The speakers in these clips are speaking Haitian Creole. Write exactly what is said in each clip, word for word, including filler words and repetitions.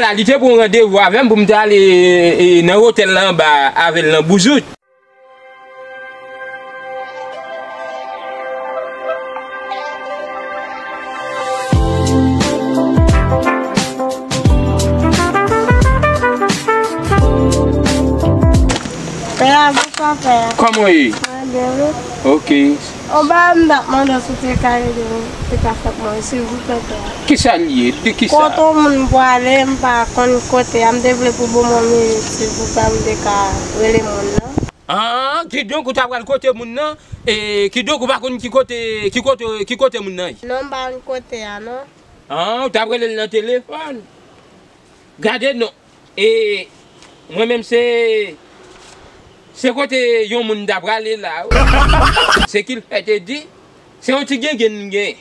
la, li te pran randevou avè m pou m te ale, e, nan otèl la anba avè l nan Bouzout. Pè a, bonswa, pè a. Kòman w ye? Mwen byen, wi. Ok. Yon bagay m t ap mande w si w te ka ede m, te ka fè pou mwen, silvouplè, pè a. Kisa l ye? De kisa? Kote yon moun m pwale, m pa konn kote a, m te vle pou ban mwen yon minit, silvouplè, m te ka rele moun nan. Ah, kidonk ou ta pral kote moun nan, e kidonk ou pa konn ki kote, ki kote, ki kote moun nan ye? Non, m pa konn kote a, non. Ah, ou t ap rele l nan telefòn? Gade non. E mwen menm se, se kote yon moun ta prale la. Se ki l fè te di, se yon ti gengen m gen.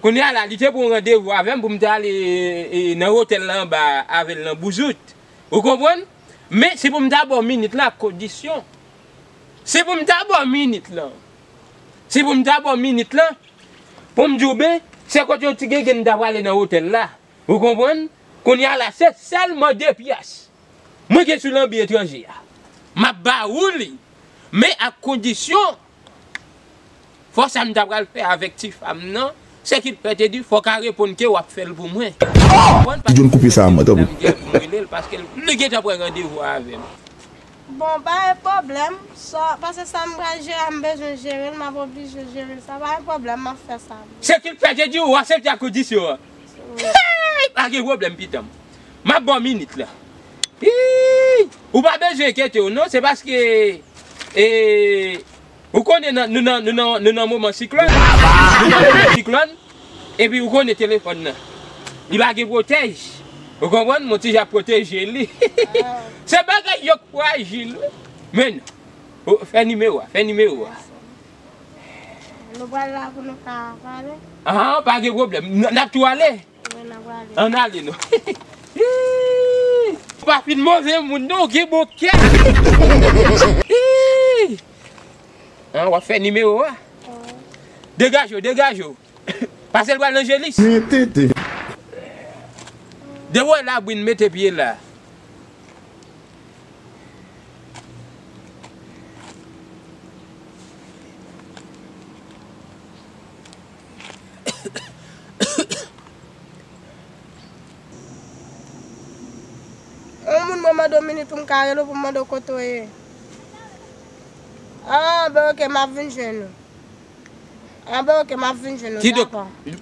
Kounye a la, li te pran randevou avè m pou m te ale, e, nan otèl la anba avè l nan Bouzout. Ou konprann? Men se pou m ta ba w minit la ak kondisyon. Se pou m ta ba w minit lan. Se pou m ta ba w minit lan. Pou m di w ben, se kote yon ti gengen m ta prale nan otèl la. Ou konprann? Kounye a la, se sèlman de pyès mwen gen sou lanbi etranje a. M ap ba ou li, men ak kondisyon, fò sa m ta pral fè avèk ti fanm nan, se ki l fè te di, fò w ka reponn ke w ap fè l pou mwen. Ou konprann? Ti John koupe sa a, man, tanpri. Paske li gentan pran randevou avè m. Bon, pa gen pwoblèm. Sa, paske sa m pral jere a, m bezwen jere l, m ap oblije jere l. Sa pa gen pwoblèm, m ap fè sa. Se ki l fè te di w aksepte ak kondisyon an. Wi. Hey! Pa gen pwoblèm, pitit mwen. M ap ba w minit la. Hi! Ou pa bezwen enkyete w, non. Se paske, e, ou konnen nan, nou nan, nou nan, nou nan moman siklòn. Nou nan moman siklòn. Epi ou konnen telefòn nan, li pa gen pwotèj. Ou konprann? Mon ti jan pwoteje li. Ah. Se bagay yo k frajil, wi. Men non. O, fè nimewo a, fè nimewo a. Nou pral la pou nou ka pale? Ah, pa gen pwoblèm. N, n ap tou ale? Wi, n ap ale. Ann ale non. Ou pa fin move moun non, ou gen bon kè. Ah, w ap fè nimewo a? Wi. Degaje w, degaje w. Pase l pral Angelis. Men tete. Depi w wè Labwin mete pye la. Yon moun mwen mande w minit pou m ka rele w pou m mande w kote w ye. Ah, ben ok, m ap vin jwenn ou. Ah, ben ok, m ap vin jwenn ou, dakò. Kidonk,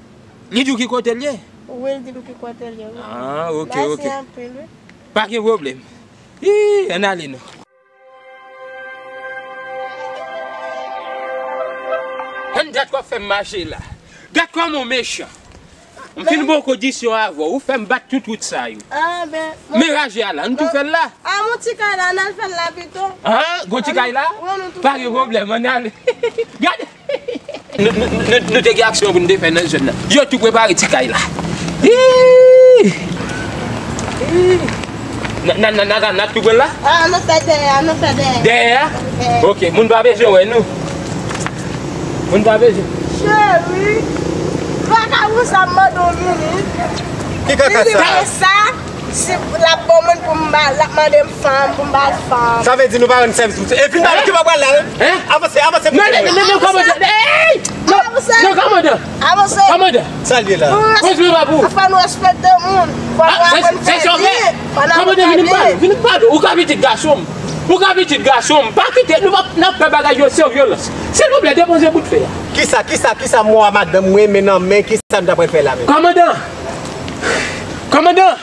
li di w ki kote l ye? Wi, li di m ki kote l ye, wi. Ah, ok, ok. Mèsi anpil, wi. Pa gen pwoblèm. Ih, ann ale non. Ann, gad kòman w ap fè m mache la. Gad kòman w mechan. M fin ba w kondisyon avè w, ou fè m bat tout wout sa yo. Ah, ben, men raje a la, n tou fè l la. Ah, mon ti kay la, n al fè l la pito. Ah, gon ti kay la? Wi, nou tou fè l la. Pa gen pwoblèm, ann ale. Gade! Nou, nou, nou, nou te gen aksyon pou n te fè nan zòn nan. Yo tou prepare ti kay la. Ih! Ih! N a, n a, n a, n a, n a tou pran la? Ah, nou fè dèyè, nou fè dèyè. Dèyè a? Dèyè. Ok, moun pa bezwen wè nou. Moun pa bezwen. Cheri, vakabon sa mande w minit. Ki kaka sa? Li di, "Sa, si l ap ban mwen pou m ba, l ap mande m fanm, pou m ba l fanm." Sa vle di nou pa rann sèvis pou... E fin ba ki pa pral la, wi. Hein? Avanse, avanse. Non, non, non, non, non, kòmandan. Hey! Non, avanse. Non, kòmandan. Avanse. Kòmandan. Sa l ye la? Koz mwen pa pou ou. Fò nou respekte moun. Fò nou aprann piti. Fò nou aprann pale. Kòmandan, vin pale, vin pale. Ou ka pitit gason m. Ou ka pitit gason m. Pa kite, nou pa, n ap fè bagay yo san vyolans. Silvouplè, depoze bout fè a. Kisa, kisa, kisa mo a madanm mwen, men nan men, kisa m ta pral fè la menm? Kòmandan! Kòmandan!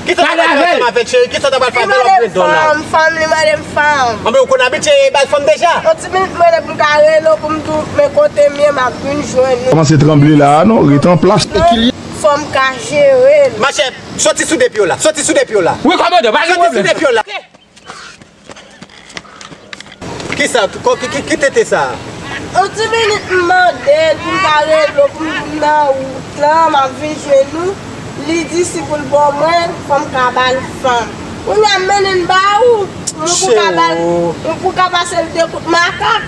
Kisa w ta pral fè ansanm avè l, cheri? Kisa w ta pral fè avè l? Li mande m fanm, fanm, li mande m fanm. Anben, ou konn abitye ba l fanm deja. Yon ti minit, mwen, pou m ka rele w, pou m di w, men kote m ye, m ap vin jwenn ou. Kòmanse tranble la a, non, rete an plas. Non, fò m ka jere l. Machè, soti sou de pye w la, soti sou de pye w la. Wi, kòmandan, pa gen pwoblèm. Soti sou de pye w la. Kisa? Ki, ki, ki tete sa a? Yon ti minit m mande l pou m ka rele w pou m di w nan wout lan, m ap vin jwenn ou. Li di si pou l ban mwen, fò m ka ba l fanm. Kounye a m mennen l ba ou, pou w ka ba l, pou w ka pase l de kout makak.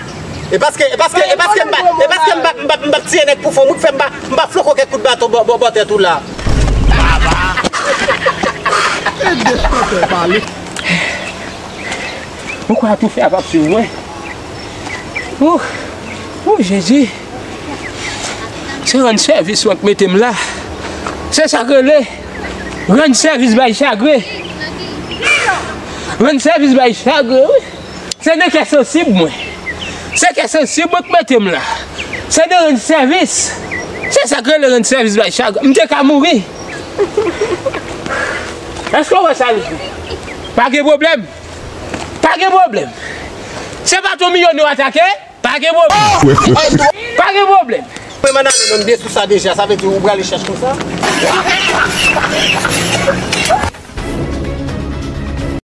E paske, e paske, e paske m pa, e paske m pa, m pa, m pa tiye nèg pou fanm ou k fè m pa, m pa floko kèk kout baton bò, bò, bò tèt ou la. Mwen kwè atoufè a p ap swiv mwen. Ou, ou Jezi. Se rann sèvis mwen k mete m la. Se sa k rele rann sèvis bay chagren. Rann sèvis bay chagren, wi. Se nan kè sansib mwen. Se kè sansib mwen k mete m la. Se nan rann sèvis. Se sa k rele rann sèvis bay chagren. M te ka mouri. Èske w wè sa l di? Pa gen pwoblèm. Pa gen pwoblèm. Se pa ton milyonè w atake? Pa gen pwoblèm. Pa gen pwoblèm. Mwen, madanm, nou de sou sa deja, sa vle di ou prale chèch konsa?